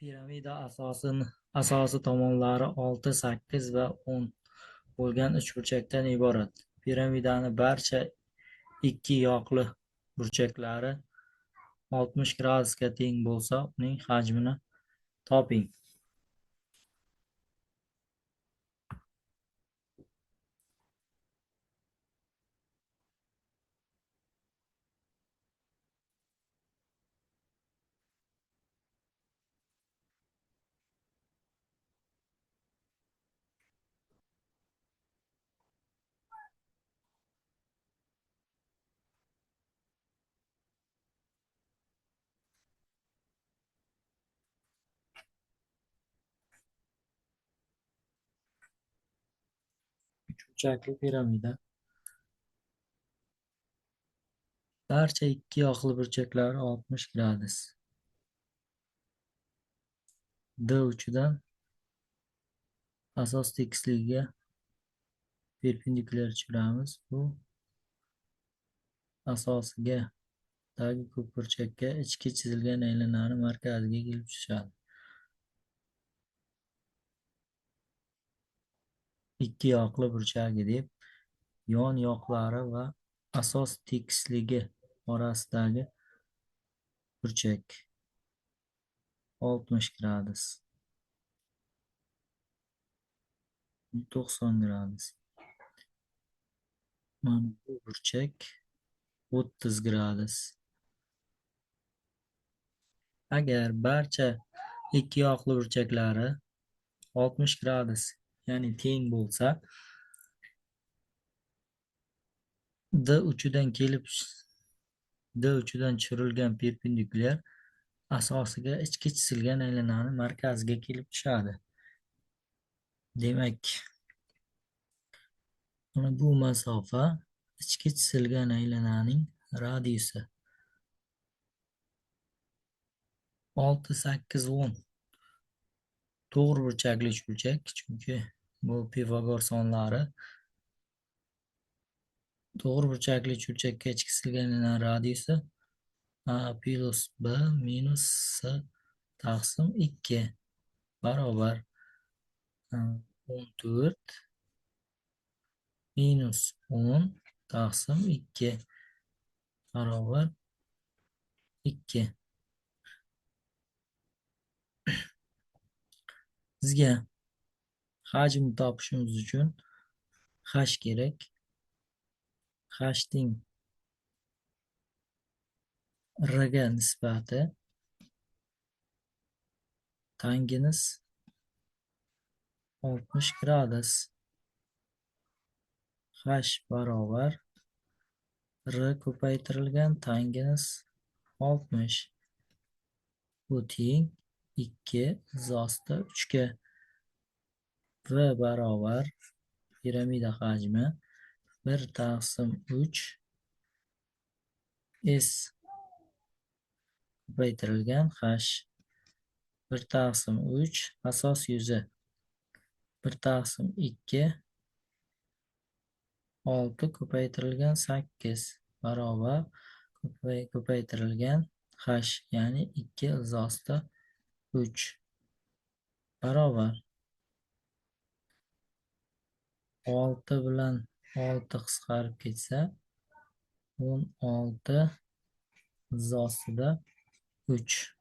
Piramida asosi tomonlari 6, 8 va 10 bo'lgan uchburchakdan iborat. Piramidani barcha ikki yoqli burchaklari 60 gradusga teng bo'lsa, uning hajmini toping. Uchburchakli piramida barcha ikki yoqli burchaklari 60 gradus. D uchidan asos tekisligiga perpendikulyar tushiramiz. Bu asosiga tagi ko'pburchakka ichki chizilgan aylanani markaziga kelib tushadi. Ikki yoqli burchagi deb yon yoqlari va asos tekisligi orasidagi burchak 60 gradus. 90 gradus. Mana bu burchak 30 gradus. Agar barcha ikki yoqli burchaklari 60 gradus, ya'ni teng bo'lsa, D uchidan tushirilgan perpendikulyar asosiga ichki chizilgan aylanani markaziga kelib tushadi. Demak, mana bu masofa ichki chizilgan aylananing radiusi 6, 8, 10. To'g'ri burchakli uchburchak, chunki bu Pifagor sonlari. To'g'ri burchakli uchburchakka ichki chizilgan aylanani radiusi A plus B minus C taqsim 2 barobar 14 minus 10 taqsim 2 barobar 2. Bizga hajm topishimiz uchun h kerak. H ning r ga nisbati tangingiz 60 gradus. H barobar r ko'paytirilgan tangingiz 60. Bu teng 2 zosida 3 ga. V barobar piramida hajmi 1 taqsim 3 S ko'paytirilgan h 1 taqsim 3 asos yuzi 1 taqsim 2 6 ko'paytirilgan 8 barobar ko'paytirilgan h, ya'ni 2 ilzosida 3 barobar 6 bilan 6 qisqarib ketsa 16 ilzosida 3.